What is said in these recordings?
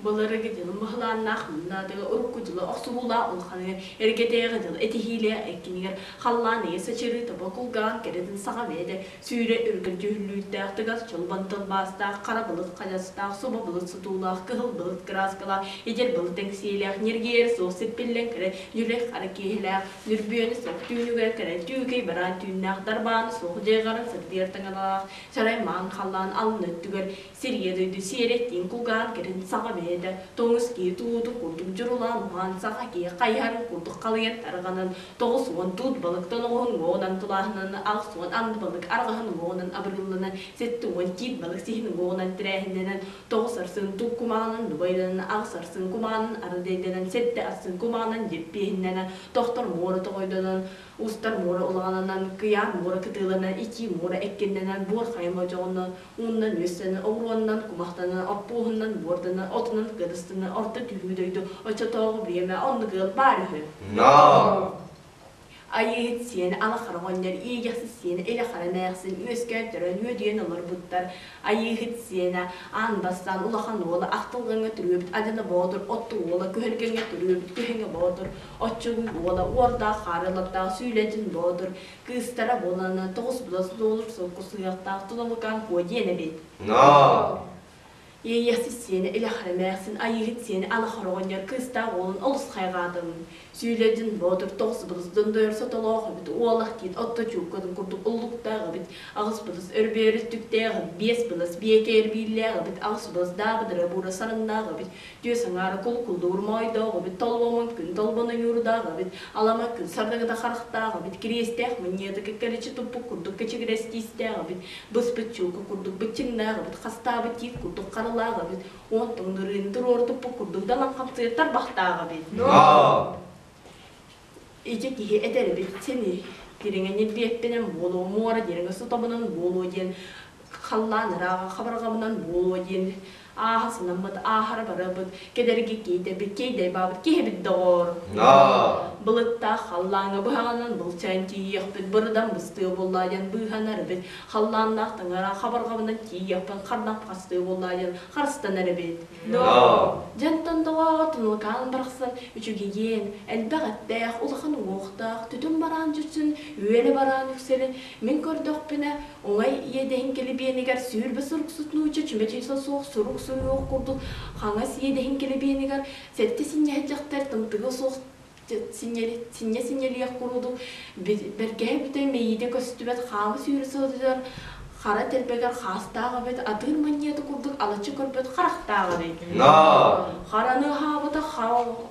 Былыргы дьыл быһылааннаах муннаатыга урукку дьылы охсуһуулаах улаханыгар, эргэтээҕи дьыл этиһиилээх эккинигэр халлаан ыйа сачырыы тобо кулгаан кэрэтин саҕа бэйэтэ сүүрэ үргэр дьүһүллүүттээх тыгас чолбон тылбаастаах хара былыт хадьастаах суба былыт сутуулаах кыһыл былыт кырааскалаах идэр былыт эҥсиилээх ньиргиэр суох сиппиллэн кэрэ дьүлэй хара киэһэлээх нүрбүөнү суох түүнүгэр кэрэ түүкэй бараан түүннээх дарбааны суох дьайҕарын сырдыар таҥалаах чарай маан халлаан алын өттүгэр Сиргэ дойду сиэрэттиин кулгаан кэрин саҕа бэйэтэ, тоҥус киһи туутун курдук дьурулаан уһаан, саха киһи хайыһарын курдук халыйан тарҕанан, 90 туут балыктан оҕуһун уоҕунан тулааһынанан, 80 анды балык арҕаһын уоҕунан абырылланан, 70 тиит балык сиһин уоҕунан тирээһиннэнэн, тоҕус арсын тук кумаҕынан дубайданан, аҕыс арсын кумаҕынан арыдайданан, сэттэ арсын кумаҕынан дьиппиэһиннэнэн, тохтор муора тоҕойдонон, устар муора улаҕананан, кыйаар муора кытыыланан, итии муора эккиннэнэн, буор хайа модьоҕунан, ууннан үөстэнэн, оҕуруоннан кумахтанан, оппуоһунан буорданан, отунан кыадыстанан орто түһүү дойду оччотооҕу бириэмэ оннук ыал баар үһү. Но! Айыыһыт сиэнэ ала хара оҕонньор, иэйэхсит сиэнэ илэ хара эмээхсин үөскээн төрөөн үөдүйэн олорбуттар. Айыыһыт сиэнэ аан бастаан улахан уола ахтылҕаҥҥа төрүөбүт Адьана Боотур, Отту уола Күһэлгэҥҥэ төрүөбүт Күһэҥэ Боотур, Оччугуй уола Уордаах Хаарылаттаах Сүүлэдьин Боотур, кыыстара буолана тоҕус былас доллар солко сыһыахтаах Туналыкаан Куо диэн эбит. Но! Иэйиэхсит сиэнэ Илэхэр эмээхсин, Айыыһыт сиэнэ Алахар оҕонньор кыыстаах уолун олус хайҕаатым. Сүүлэдьин Боотур тоҕус былыс дондойор сотолоох эбит, уолах тиит отто чууккатын курдук уллуктаах эбит, аҕыс былыс өрбөйөр өттүктээх эбит, биэс былыс биэкэ эрбииллээх эбит, аҕыс былыс даабыдыра буура сарыннаах эбит, түөс аҥаара кулукуллуур моойдоох эбит, толбомун күн толбоно ньуурдаах эбит, алама күн сардаҥата харахтаах эбит, кириэстээх мынньыата кэккэлэччи туппут курдук кэчигирэс тиистээх эбит, быспыт чуука курдук быччыҥнаах эбит, хастаабыт тиит курдук харалаах эбит, уон тоҥнурууну туруортуппут курдук далан хамсыыр тарбахтаах эбит. Но! Ити киһи этэр эбит сини дириҥэ ньирбиэппинэн буолуо, муора дириҥэ сутобунан буолуо диэн халлаан ырааҕа хабарҕабынан буолуо диэн ааһа санаммыт, ааһара барабыт, кэдэрги киэйдэбит, киэйдэйбаабыт киһибит доҕоор. Былыттаах халлааҥҥа быһаҕынан былчайан тиийиэхпит, бырыдан быстыа буоллаа диэн быыһанар эбит, халлааннаах таҥара хабарҕабынан тиийиэхпин хардан хастыа буоллаа диэн харыстанар эбит. Дьантан доҕоор Тунлукаан барахсан үчүгэйиэн, элбэх эттээх, улахан уҥуохтаах, түтүн бараан дьүрсүн, үөлэ бараан үксэлин мин көрдөхпүнэ, уҥай иэдэһин килибиэнигэр сүүрбэ суруксут нуучча чүмэчи суох сурук суруйуох курдук хаҥас иэдэһин килибиэнигэр сэттэ синньэһит дьахтар тымтыга суох синньэ синньэлиэх курдук бэргэһэ бүтэн мэйиитэ көстүбэт хаамы сүүрэ сылдьар хара тэлбэгэр хаастаах эбит атыыр манньыаты курдук алаччы көрбөт харахтаах эбит хараны аһаабыта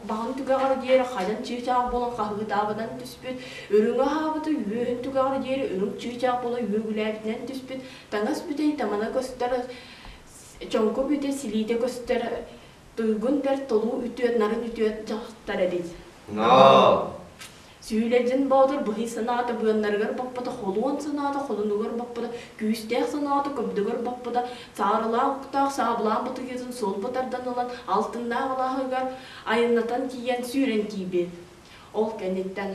баҕын түгэҕэр диэри хайан чыычаах буолан хаһыытаабытынан түспүт үрүҥү аһаабыта үөһүн түгэҕэр диэри үрүҥ чыычаах буола үөгүлээбитинэн түспүт таҥас бүтэй тамана көстөр чоҥку бүтэ силиитэ көстөр туйгун бэрт толуу үтүөт нарын үтүөт дьахтар эбит. Сүүлэдьин Боотур быһый санаата быаннарыгар баппата, холуон санаата холунугар баппата, күүстээх санаата көбдөгөр баппата, саарылаах уктаах саабылаан батыйатын суолба тардан ылан алтыннаах алааһыгар айаннатан тиийэн сүүрэн тиийбит. Ол кэнниттэн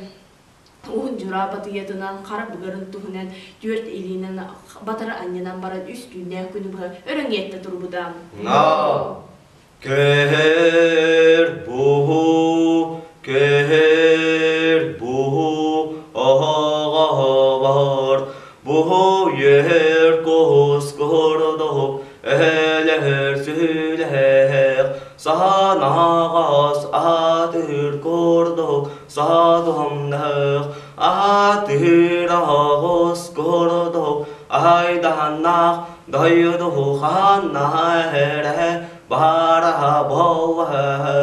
уһун дьураа батыйатынан хара быгарын туһунан түөрт илиинэн батары анньынан баран үс түүннээх күнү быһа өрөҥиэттэ турбута. Но! Көһөр буһу, көһөр буһу, оһоҕоһобор, буһу үөһөр куһус куһурдуһук, өһөлөһөр сүһүлэһэх, саһанаҕас аһатыыр курдук, саһадуһумнаһых, аһатыыр аһаҕас курдук, аһайдаһаннаах, дойдуһу хааннаһа баһараһа буоллаһа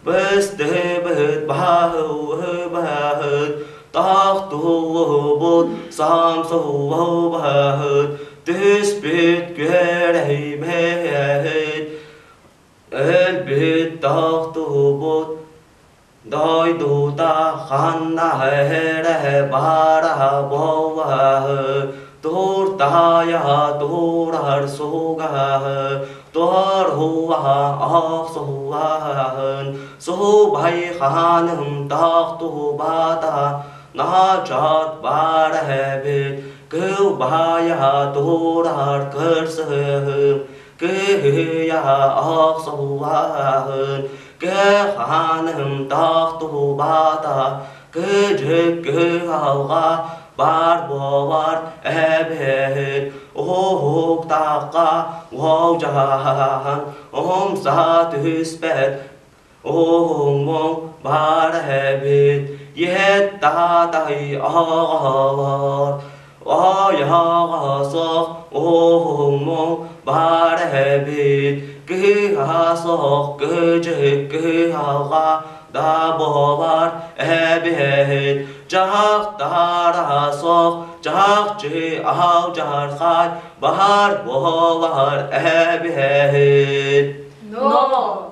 быстыһыбыт баһаһыһыбаһыт таах туһуллуһубут саам соһуһубаһыт түспүт күһэрэһимэһэһит өлбүт таах туһубут Дойдута ханна эрэ баара буоллаһы, тууртаайаһа туурар сугаһы, туорһуаһа ах суһуаһын, суһубай хаһаным таах туһубата, наһаачат баара эбит, кылбаайаһа туурар кырсыһым. Кыһыйа охсуһаһын, кыһаным тохтубата, кыдьык кыһалҕа бар буолар эбэһит, уһуктахха уолдьаһан, умса түспэт уһуҥмуҥ бар эбит, иһит татай оҕолор, ойоҕо суох уһуҥмуҥ бар эбит, кыһа суох кыдьык кыһалҕа да буолар эбиһит, дьахтара суох дьахчы алдьархай баһар буолар эбиһит. Но!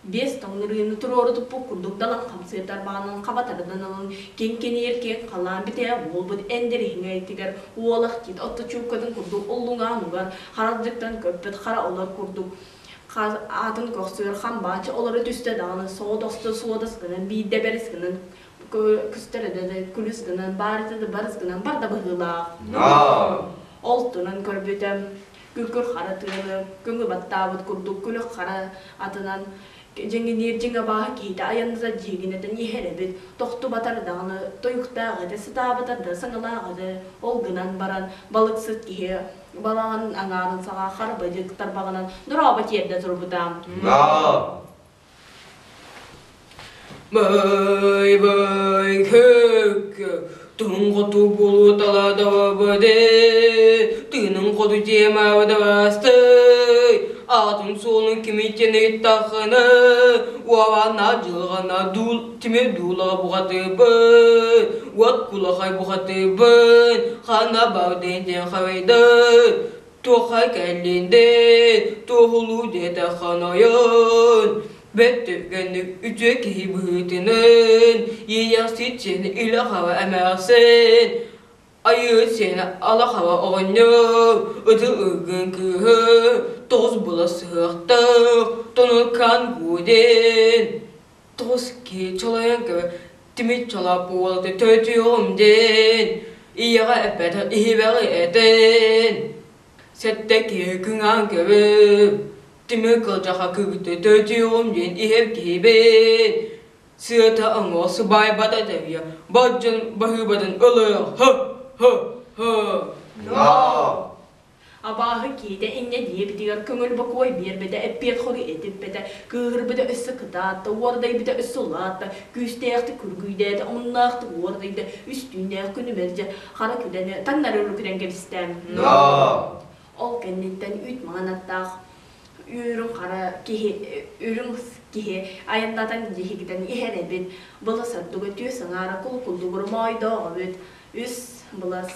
Биэс тоҥнурууну туруору туппут курдук далан хамсыыр дарбаҕынан хаба тардан ылан, киҥкиниир киэҥ халаан битэ буолбут эндириһиҥэйтигэр уолах тиит отто чууккатын курдук уллуҥаан угар, харалдьыктан көппүт хара олор курдук аатын көхсүгэр хамбааччы олоро түстэ даҕаны соҕотохто суодас гынан биирдэ бэрис гынан көстөр да күлүс гынан баарыта да барыс гынан барда быһыылаах. Ол тунан көрбүтэ күкүр хара тыаны көҥү баттаабыт курдук күлүк хара атынан дьиҥиниир дьиҥ абааһы киһитэ айанната дьиигинэтэн иһэр эбит, тохтубатар даҕаны тойуктаах этэ, сытаабатар да саҥалаах этэ. Ол гынан баран балыксыт киһи балаҕан аҥаарын саҕа харбадьык тарбаҕынан дорообо тиэрдэ турбута. Бай-бай көккө туһун хоту буолуо талаадабабыды тыынын хоту тиэмаабыдабастай аатын суолун кимиттэн ыйыттаххына уабаана дьылҕана дуул тимир дуулаҕа бухатыыбын уот кулахай бухатыыбын хана баудин диэн хавайдай туохха кэллиндин туоһулуу диэтэххэ нойон бэрт түргэнник үтүө киһи быһыытынан иэйэхсит сиэнэ илэ-хаба эмээхсин айыы сиэнэ ала-хаба оҕонньор ыты ыргын кыыһы тоҕус була сыһыахтаах тонукан гудин тоҕус киһи чолойон көбө тимир чолоп уолаты төрүтүөҕүм диэн ийэҕэ эппэтэх иһибэҕи этин сэттэ киһи кыҥаан көбү тимир кылдьаха кыгыты төрүтүөҕүм диэн иһэр киһибин сыата оҥуох сыбаайбата тэбиэ бар дьон баһыыбатын ылыах һы һы һы. Абааһы киитэ инньэ диэбитигэр көҥүл бокуой биэрбэтэ, эппиэт хоруй этиппэтэ, кыыһырбыта өссө кытаатта, уордайбыта өссө улаатта, күүстээхтик күргүйдээтэ, омуннаахтык уордайда, үс түүннээх күнү мэлдьи хара күлэни таҥнары үлүкүрэн кэбистэ. Ол кэнниттэн үүт маҥан аттаах үрүҥ хара киһи үрүҥ киһи айаннатан дьиһигитэн иһэр эбит, былас ордуга түөс аҥаара кулукуллугур моойдоох эбит, үс былас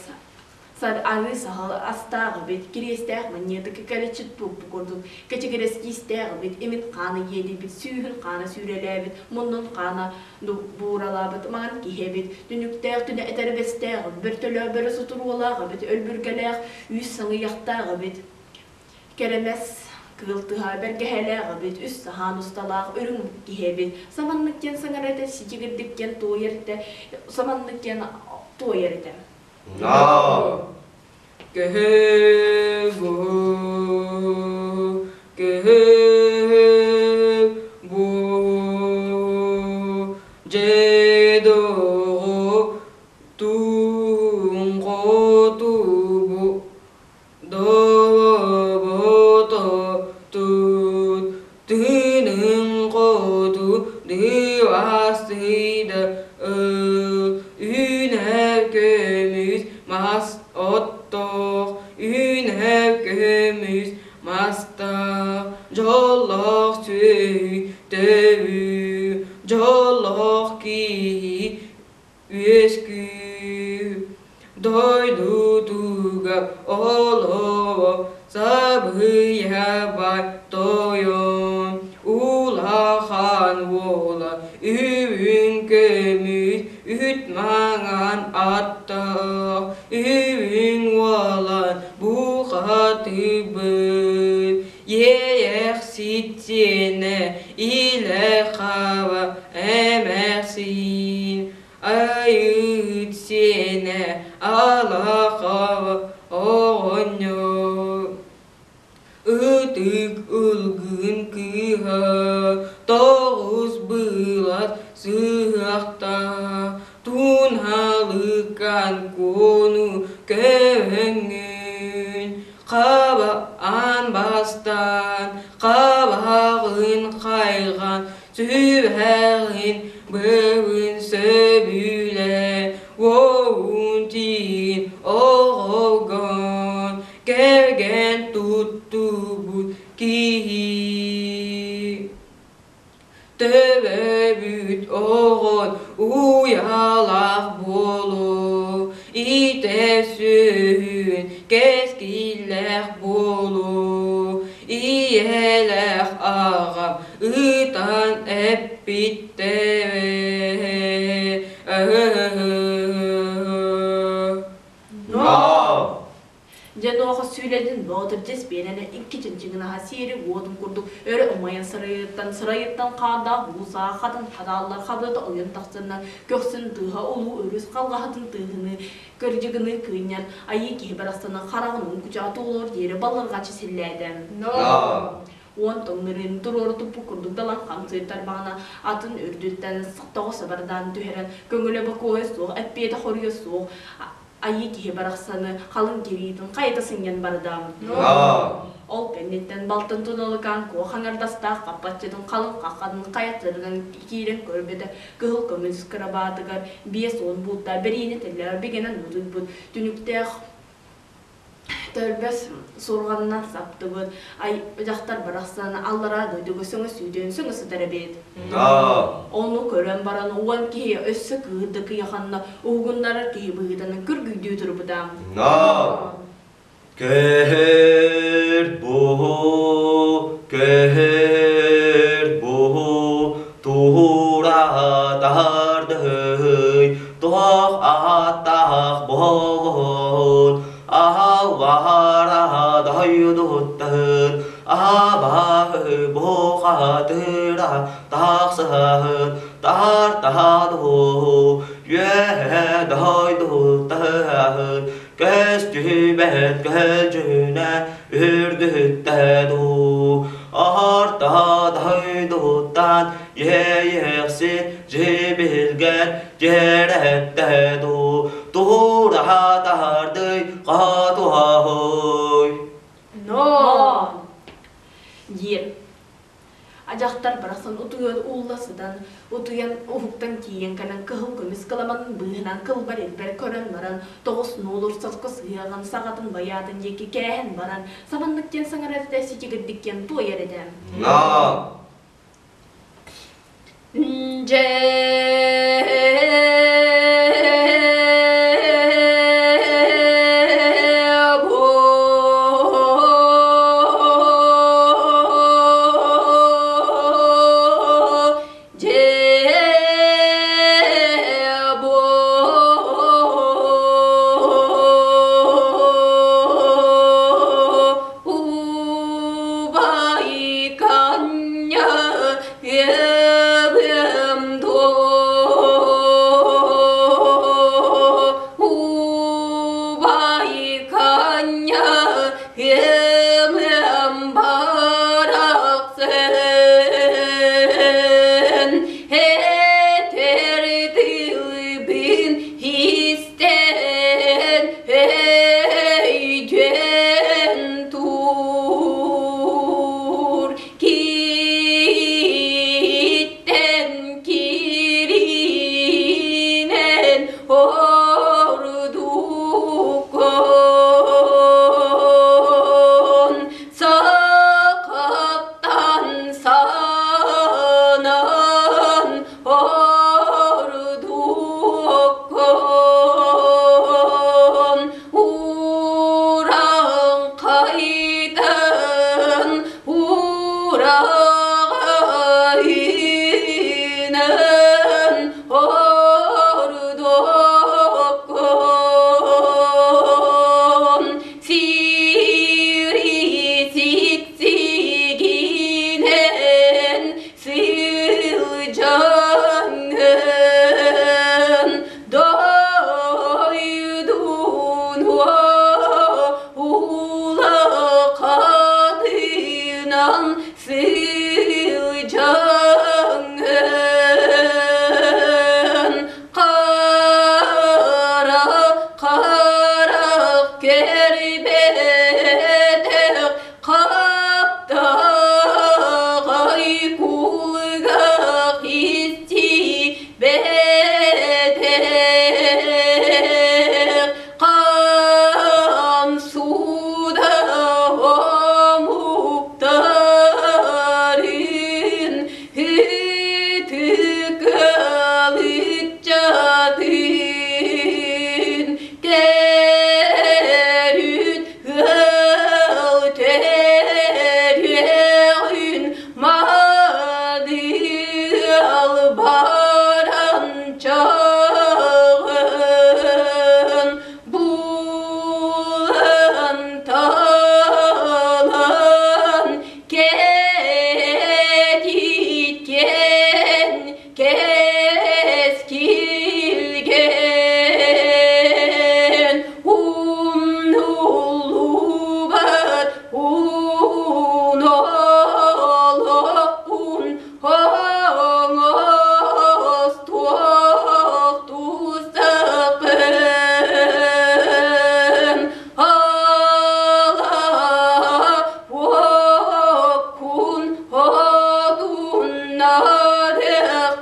Арыы саһыл астаах эбит, кириэстээх манньыатыкы кэлэччит туоппу курдук, кэчигирэс киистээх эбит, имин хаана иэдийбит, сүүһүн хаана сүүрэлээбит, муннун хаана бууралаабыт маҥан киһи эбит, түнүктээх түнэ этэрбэстээх, бөртөлөөх бөрө сутуруолаах эбит, өлбүргэлээх үүс саҥыйахтаах эбит, кэрэмэс кыыл тыһа бэргэһэлээх эбит, үс саһаан усталаах үрүҥ киһи эбит, саманнык диэн саҥара этэ, сичигирдик диэн туойар этэ, саманнык диэн туойар этэ. Көһө бу, көһө бу, дьэ доҕо туҥ хотугу добото тут тыының хоту дыастыйда үүнэр көмүс мас оттоох үүнэр көмүс мастаах дьоллоох сүөһү төбүү дьоллоох киһи үөскүүр дойдутугар олоҕо сабыйабай тойон улахан уола үһүн көмүс үһүт маҥан аттаах үһүн уолан бухатыйбыт иэйэхсит сиэнэ илэ хаба эмээхсин айыыт сиэнэ алахаба оҕонньор ытык Тоҕус былас сыһыахтаах Туналыкан куону көҥүн Хабаан бастаан, хабаҕын хайҕаан, Сүбэҕин бөҕүн сөбүлээн, Уоун тиин оҕогон, Кэргэн туттубут киһи. Төбөбүт оҕон уйалаах буолуо, Иитэ сүөһүн кэскиллээх буолуо, Ийэлээх аҕам ыытан эппиттэрэ. No! Дьэ, сүүлэдин Боотур дьэс биэрэнэ икки чынчыгынаһа сиэри уотун курдук өрө умайан сырайыттан сырайыттан хаардаах уу саахатын хадааллар хабыата ойон тахсанна көхсүн тыаһа улуу өрүс халҕаһатын тыаһыныы кырдьыгыныы кыынньан айыы киһи барахсаны хараҕын уҥкучаҕа туолуор диэри баллырҕаччы силлээтэ. No! Уон тоҥнырыын туруору туппут курдук далан хамсыыр тарбаҕына атын үрдүттэн тоҕо сабардаан түһэрэн көҥүлэ бокуойа суох эппиэтэ хоруйа суох айыы киһи барахсаны халыҥ тириитин хайыта сынньан барда. Ол кэнниттэн балтын туналыкаан куо хаҥардастаах хаппаччытын халыҥ хаххатын хайаттарынан киирэн көрбүтэ кыһыл көмүс кырабаатыгар 50 буутта бэриини тэллэҕэр бигэнэн утуйбут түнүктээх Төрбөс суорҕанынан саптыбыт, ай дьахтар барахсан аллараа дойдуга сөҥө сүүтүөн сөҥө сытар эбит. Ону көрөн баран уон киһи өссө кыырда кыйаханна уһугуннарар киһи быһыытынан күргүйдүү турбута. Көһөр буһу, көһөр буһу, туһура тардыһый, туох ааттаах буолуһун, аһаллаһара дойдуттан, абаһы бухатыра тахсыһын, тартаһаду, үөһэ дойдуттан, Көстүбэт көлдьүнэ үрдүттэ дуу, Орто дойдуттан иэйиэхсит дьибилгэн дьиэрэттэ дуу, Туураһа тардый хотуоһуй. Но! Диэн Дьахтар барахсан утуйан уулла сытан, утуйан уһуктан тиийэн кэлэн кыһыл көмүс кыламанын быыһынан кылбар илбэр көрөн баран, тоҕус нуолур соско сыһыаҕын саҕатын байаатын диэки кээһэн баран, саманнык диэн саҥарар этэ, ситигирдик диэн туойар этэ. Но! Дьэ Убайканья Ебем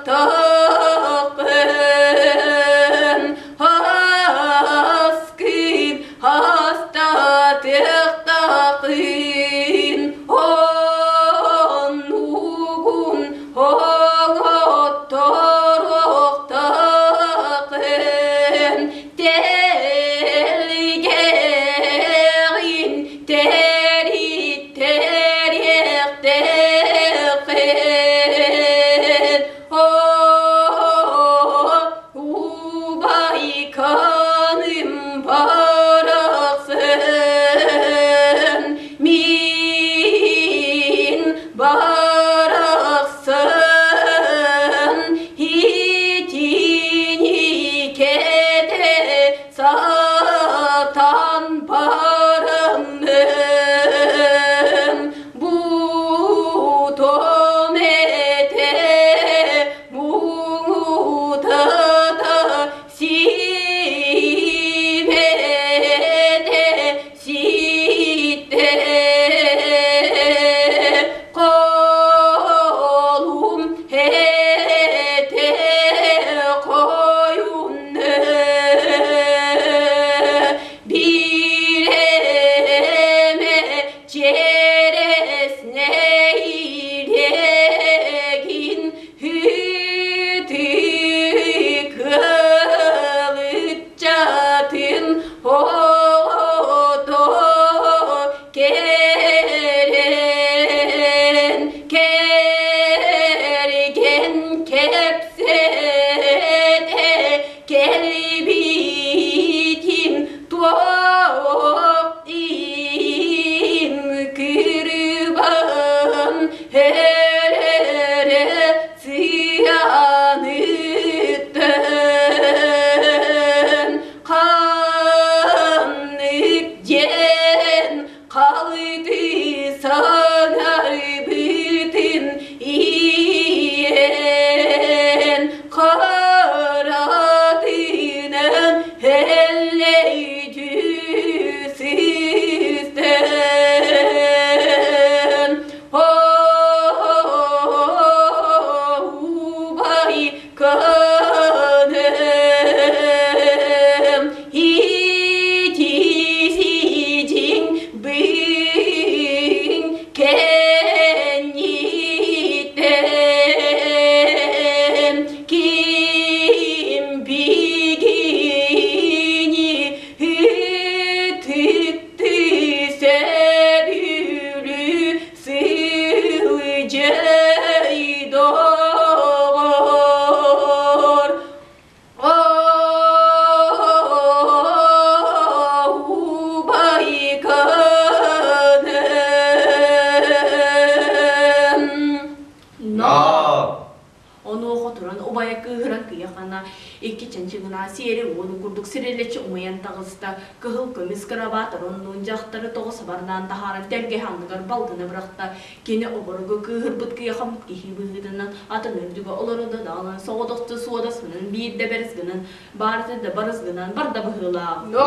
Тахын хаскын хастатыахтахын оннугун оҥотторуохтахын тэлгэҕин тэрийтэрихтэхин Убайканым барахсан, мин барахсан, итини кэтэ сатан бараммын, бутом этэ муҥутата симэтэ ситтэ колум этэ койунна биреме через нэһилиэгин үтүк ыччатын ото кэрэн кэргэн кэпсэтэ кэлбитим туох иһин кырыбан эрэрэ сыаныттан ханнык диэн халыты санарбытын иэн харатынан эллэйдүү сыстан убай кыным итиситиҥ быын кэнниттэн ким бигини ытытты сөбүлүү сылдьай доҕор Убайканым. Но. Онуоха туран убайа кыыһыран кыйахана икки чанчыгына сиэри уону курдук сирилэччи умайан таҕыста. Кыһыл көмүс кырабаат ороннуун дьахтары тоҕо сабардаан таһааран тэлгэһэ анныгар балгына бырахта. Кини обургу кыыһырбыт кыйахаммыт киһи быһыытынан атын үрдүгэ олордо даҕаны соҕотохто суодас гынан биирдэ бэрис гынан баарыта да барыс гынан барда быһыылаах. Но.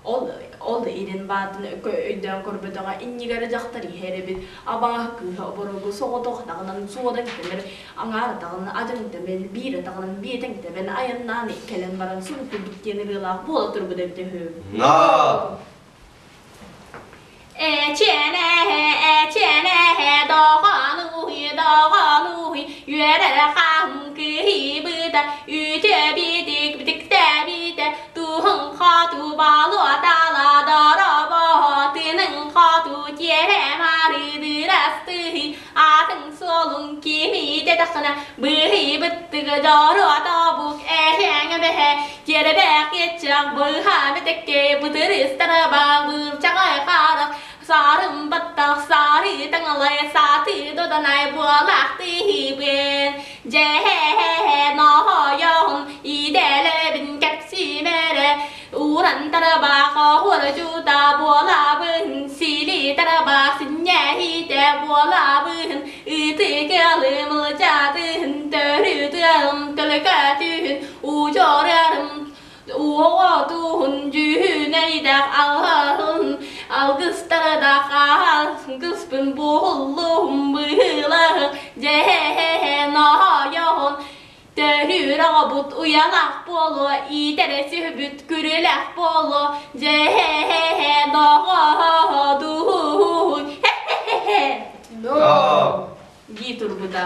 Ол ол илин баатын өйдөөн көрбөтөҕө иннигэр дьахтар иһэр эбит. Абааһы кыыһа обургу соҕотох даҕанан суодан кэлэр, аҥаар даҕаны адьаҥ тэбэн, биир атаҕынан биэтэҥ тэбэн айаннаан кэлэн баран сун курдук диэн ырыалаах буола турбут эбитэ үһү. Но. Эчиэнэ, эчиэнэ, доҕонуй, доҕонуй, үөрэ хаҥкыйбыта, үтүө битик битиктэбитэ, туһун хоту болуотала доробо, тынын хоту тиэрэ марыдырастыһый, атын суолун кимите тахына, быһыйбыттыгы дьоруото бук эһэҥэ бэһэ, тиэрэбээх киэччэх быһа битекке бытырыстара баабыл чаҕай харах сарым баттах сары таҥалай сааты доданай буолаахтыыбын дьэһэ ноһойон идэлэбин кэпсимэрэ уран тарабаха хуордьута буолабын сили тарабах синньэһитэ буолабын ытык ылымылдьатын төрүтүм төлөкөтүн учорарым уотуһун дьүһүнэйдэх алһын алгыстардах алгыспын буоллум быһыылаах дьэһэ ноһойон. Оҕобут уйалаах буолуо, иитэрэ сүһүбүт күрүөлээх буолуо, дьэ доҕодууй хе-хе-хе No. дии турбута.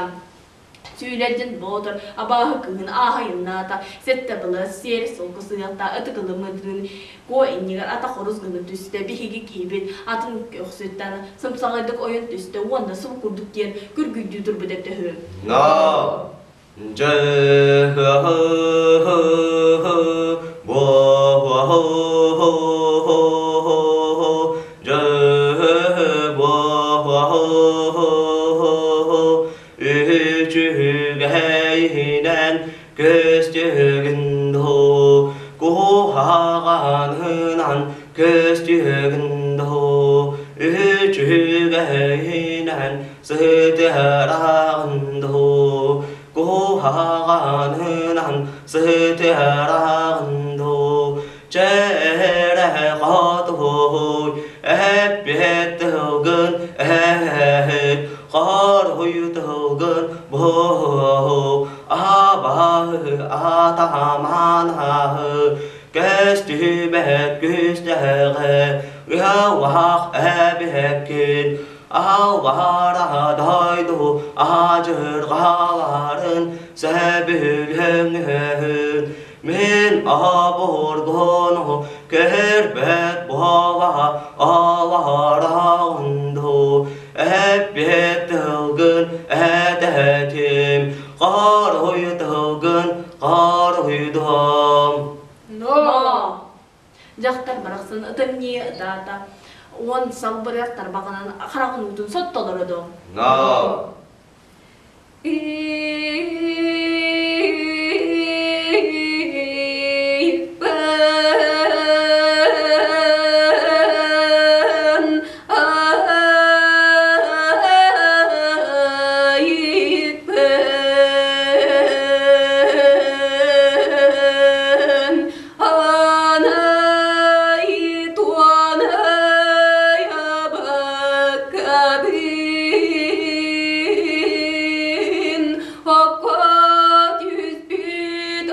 Сүүлэрдин Боотур абааһы кыыһын ааһайыннаата, сэттэ былас, сиэр солко сыһыахта ытыгылыммытын куо иннигэр ата хорус гына түстэ, биһиги киһибит атын көхсүттэн сымсаҕайдык ойон түстэ уонна субу курдук диэн күргүйдүү турбут эбитэ No. Дьэ Үчүгэйинэн көстүгүн дуу, куһаҕанынан көстүгүн дуу, үчүгэйинэн сытыараҕын дуу, куһаҕанынан сытыараҕын дуу, чээрэ хотуй, эппиэт тылгын эһит, хоруй тылгын бу, абаһы атаманаһы, көстүбэт күстэҕэ, ыһаллаах эбэккин, Аллара дойду адьырҕаларын сөбүлэҥҥин мин обургуну көрбөт буола олороҕун дуу эппиэт тылгын этэтим хоруй тылгын хоруйдуом No. Но! Дьахтар барахсан ытамньыйа ытаата, уон салбырыах тарбаҕынан хараҕын уутун соттолородо. No. Окко түспүт.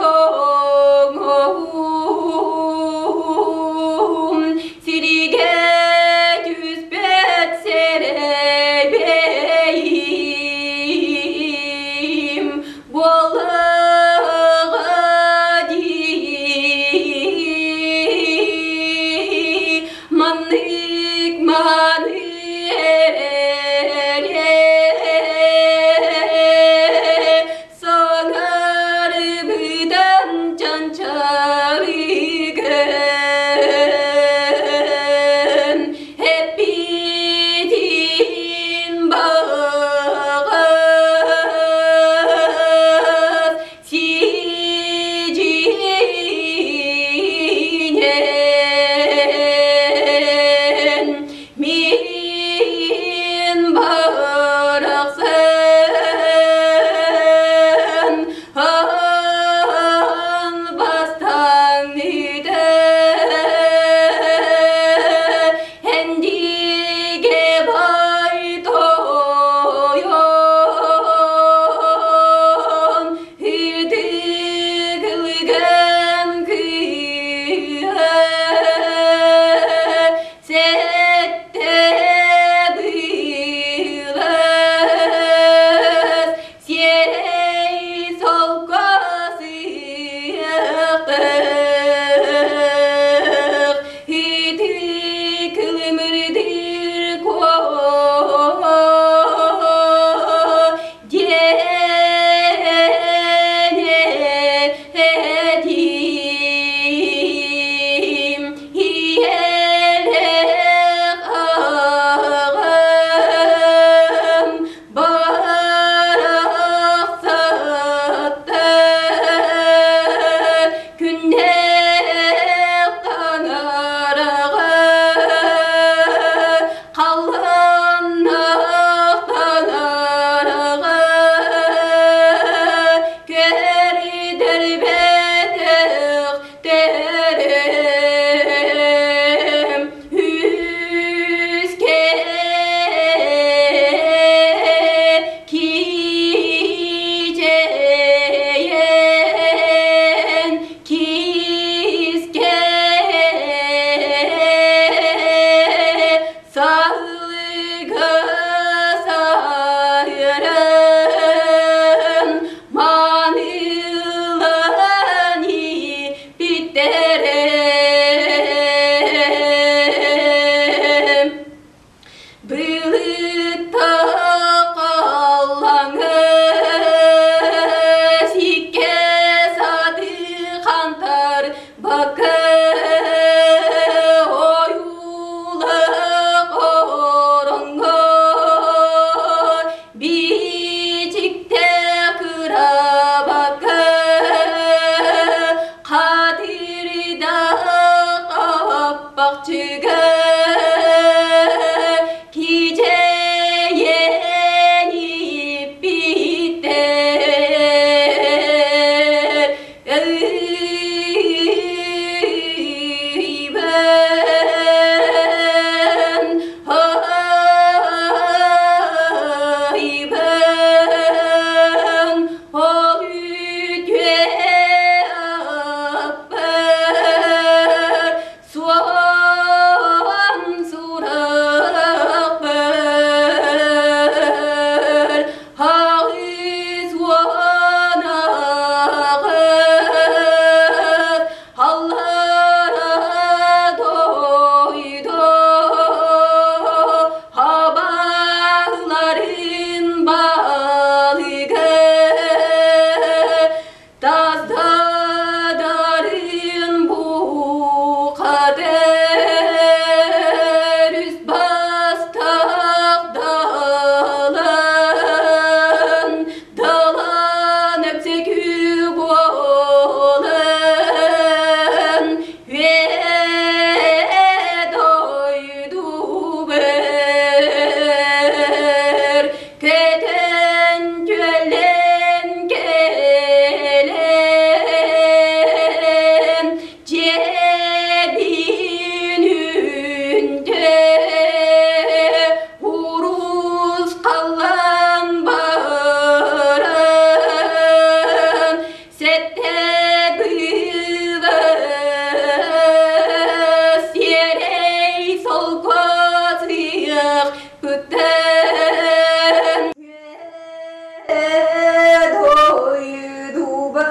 Дойдубар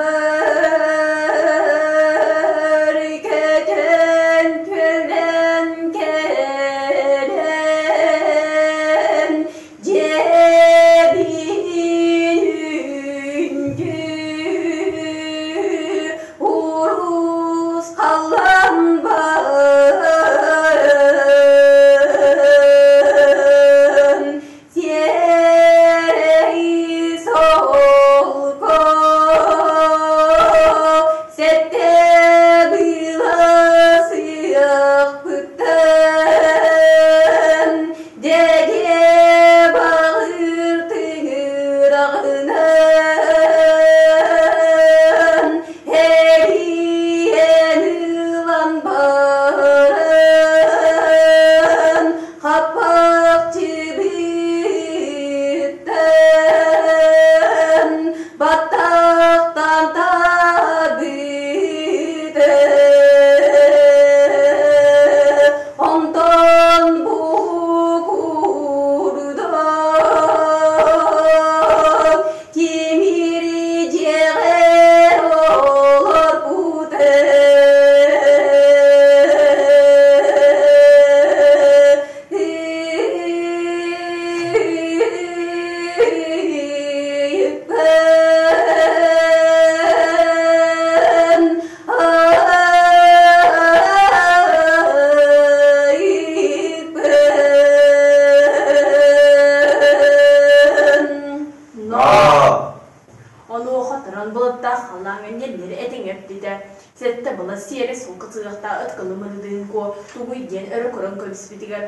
кэтэн төлөн кэлэн дьэбин үндү урус халлан баран Сиэрэй солко сэттэ быыласыахпыттан дьэгэ баҕыр тыҥыраҕынан эрийэн ылан баран Хаппахчыбыттан баттахтан табыты онтон бу курдук тимир дьиэҕэ олорбута. Но! Онуоха туран былыттаах халлааҥҥа ньэллэри этиҥ эппитэ, сэттэ былас сиэрэ суолга сыһыахтаах ыт кылымыныдыын куо тугуй диэн өрө көрөн кэбиспитигэр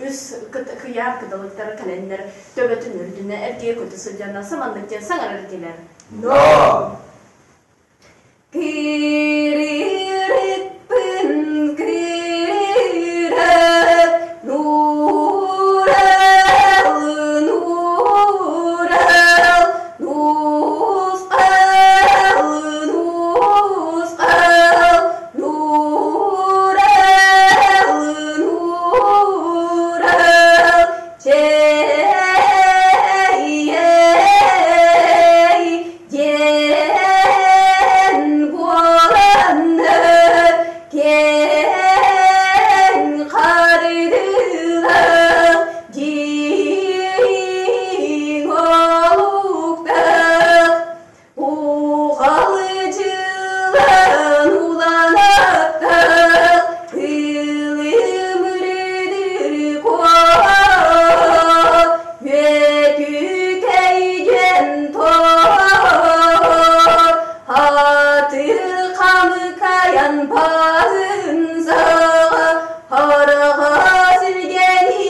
үс кыйаар кыталыктара кэлэннэр төбөтүн үрдүнэ эргийэ көтө сылдьаннар саманнык диэн саҥарар этилэр. Но! Киририппин киирэр нуурал, нуурал, нусхал, нусхал, нуурал, нуурал, чэй, диэн буоланнар киэҥ хардыылаах дьиҥ олуктаах Ухалычылан улааттах ылымырыдыр куо Үөтүкэйдэн тоор Хатыр хамыкайан баһын саҕа Хараҕа силгэни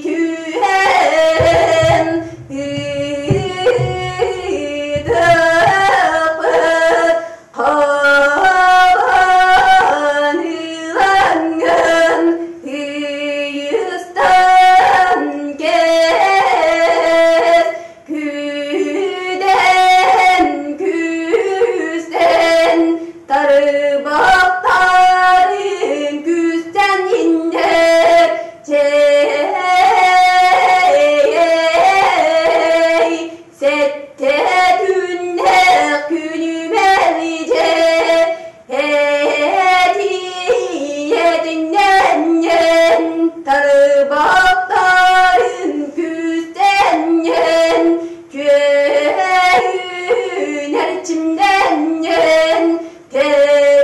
түһэн Ыытыахпыт хабан ылаҥҥын ыйыстан кэс күдэн күстэн тарыбахтарын күстэн иннэр чэй сэттэ күннээх күнүмэлдьэ этиэтиннэнньэн тарыбахтарын күстэнньэн күөһүн эрчимнэнньэн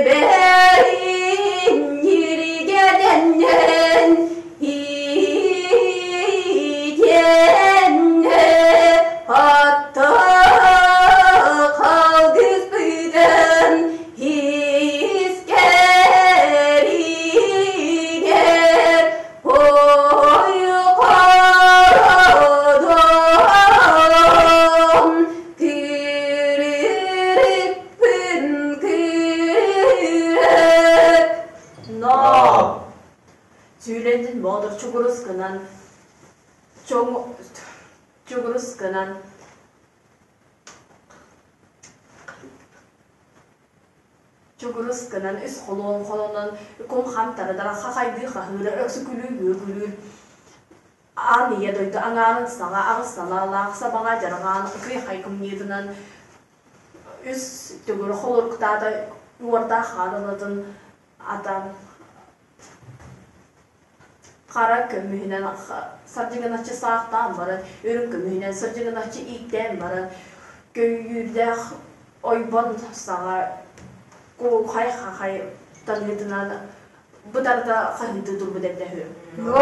Тэбэрин ньиргэнэннэн итиэннэ хатта халгыспытын искэригэр ойхородон Кириппин кирип. Но! Сүүлэнтин Боотур чугурус гынан чугурус гынан чугурус гынан үс холуон холонон кум-хам тардар хахайдыы хаһыыра өксүкүлүү үөгүлүүр. Аан ийэ дойду аҥаарын саҕа аҕыс салаалаах сабаҕа дьарҕаан кый хайгымньытынан үс төгүр холоруктаата уордаах хаарылатын ата хара көмүһүнэн сардьыгыначчы саахтаан баран, үрүҥ көмүһүнэн сардьыгыначчы ииктээн баран, көйүүрдээх ойбон саҕа куухай хахай таныытынан бытарыта хаһыытыы турбут эбитэ үһү.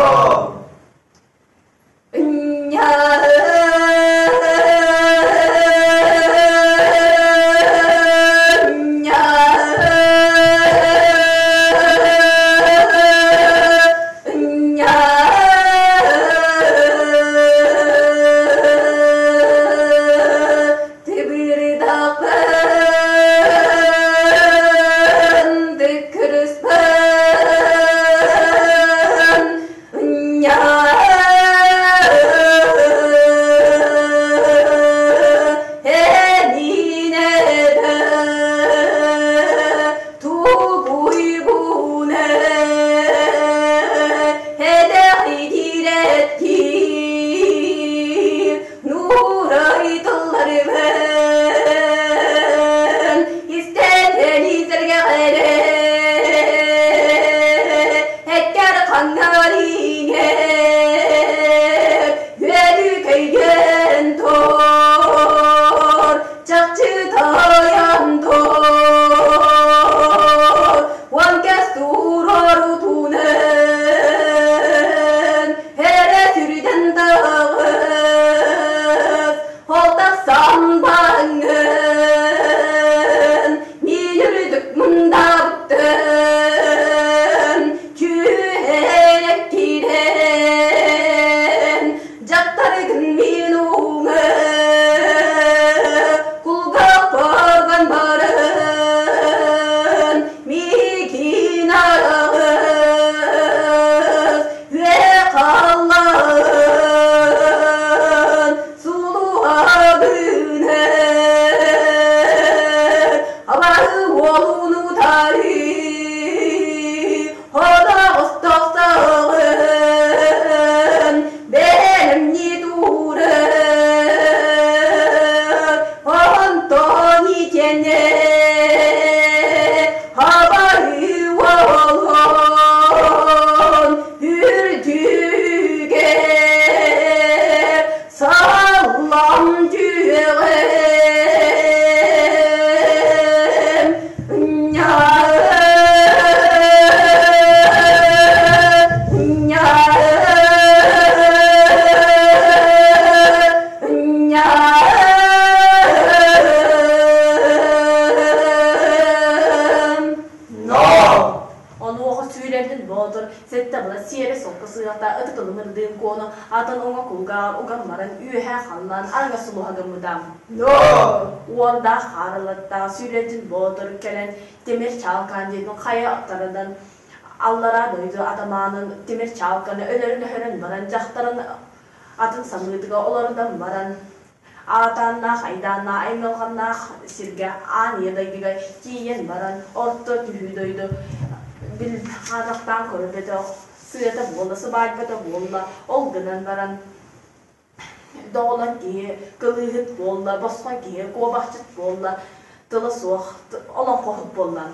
Онуоха сүүрэрдин боотур сэттэ була сиэрэ солко сыата ытыкылымырдыын куону атын уҥа кулгааҕар уган баран үөһэ халлаан арыҥа сулуһа гыммыта. Уордаах хаарылаттаах сүүрэрдин боотур кэлэн тимир чаалкаан диэтин хайа аттарынан аллараа дойду атамаанын тимир чаалканы өлөрөн-өһөрөн баран дьахтарын атын самыытыга олордон баран аатааннаах айдааннаах аймалҕаннаах сиргэ аан ийэ дойдуга тиийэн баран орто түһүү дойду бил хаатахтаан көрбөтөх сыата буолла сыбаайбата буолла ол гынан баран доҕолон киһи кылыыһыт буолла босхо киһи куобахчыт буолла тыла суох олоҥхоһут буолла.